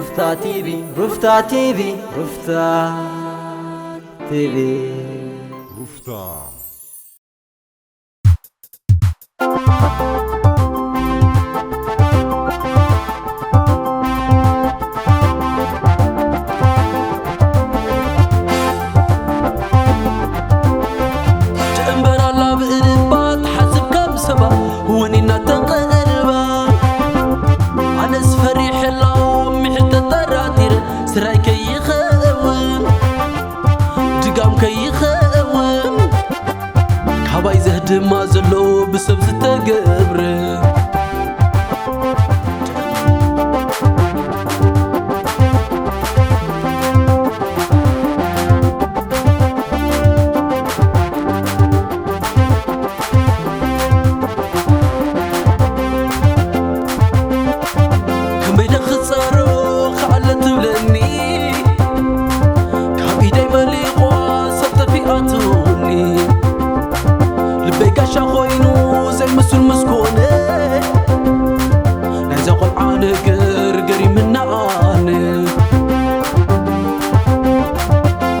ሩፍታ ቲቪ፣ ሩፍታ ቲቪ፣ ሩፍታ ቲቪ። ሩፍታ። ትእምበር ኣላ ብእልባ ትሓስብ ከም ሰባ፣ ወኒና ተቐልባ። ኣነስ ፈሪሐላ ምሕር ተጠራጢረ፣ ስራይ ከይኸውን ድጋም ከይኸውን፣ ካባይ ዘህድማ ዘሎ ብሰብ ዝተገብረ። ከመይ ደ ክጻሮ ክኣለ ትብለኒ፣ ካብ ኢደይ መሊቖ ሰብ ጠፊኣትኒ። ልበይ ጋሻ ኮይኑ ዘይምስል ምስ ኮነ፣